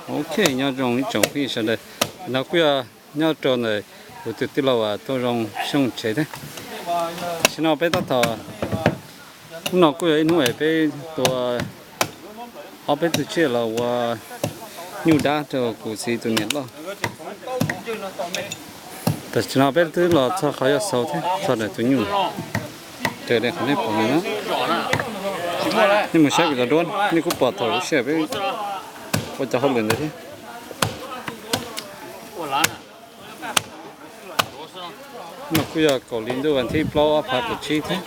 Ok, nyob zoo ib tsoom phooj ywg sawv daws, no kuj yog nyob rau ntawm kuv tus tij laug uas tuaj zoo xyoo tsev thiab. Tam sim no peb tab tom, hnub no kuj yog ib hnub es peb tua ob peb tug tsiaj los ua nyuj dab rau kuv txiv tus niam loj. Tam sim no peb twb los txog qhov yog xaus thiab, txog ntawm tus nyuj, raws li qhov nej pom no na. Nej mus saib kuv cov duab, nej kuj pom thaum lub sij hawm peb ua cov hauj lwm ntawd thiab. No kuj yog kaum hli ntuj vas thib plaub ob phav kaum tsib thiab.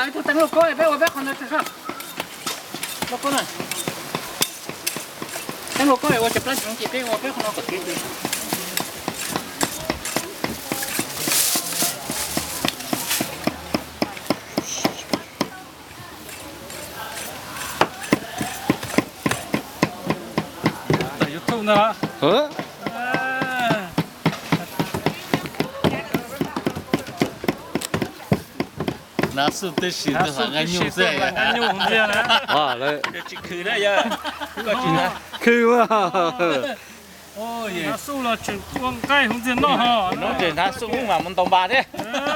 Ib tug teeb lauj kaub peb ua peb qhov ntawd tso. Lauj kaub na, teeb lauj kaub ua cov plab tsev ces peb ua peb qhov no kom kev. YouTube ntag. Nab xuj tib si, nab xuj tib si, nqa nyuj ntxiag na. Tsis khw na yog, khw mas. Nab xuj los tseem ua nqaij hauv ntxiag noj ho. Nab xuj mas mus ntaus npas thiab.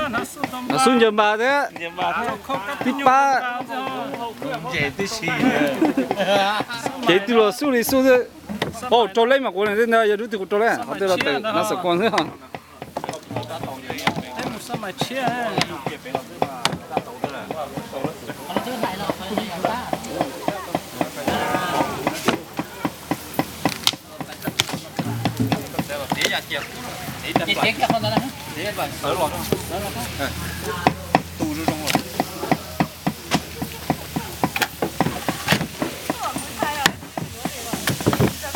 Nab xuj ncaws npas thiab. Tib pab ces tib si. Ces twg los xuj li xuj xwb. Rau leb mas kuv ntawd yog lub twg kuv rau leb, qhov twg los tawm nab xav kuaj xwb.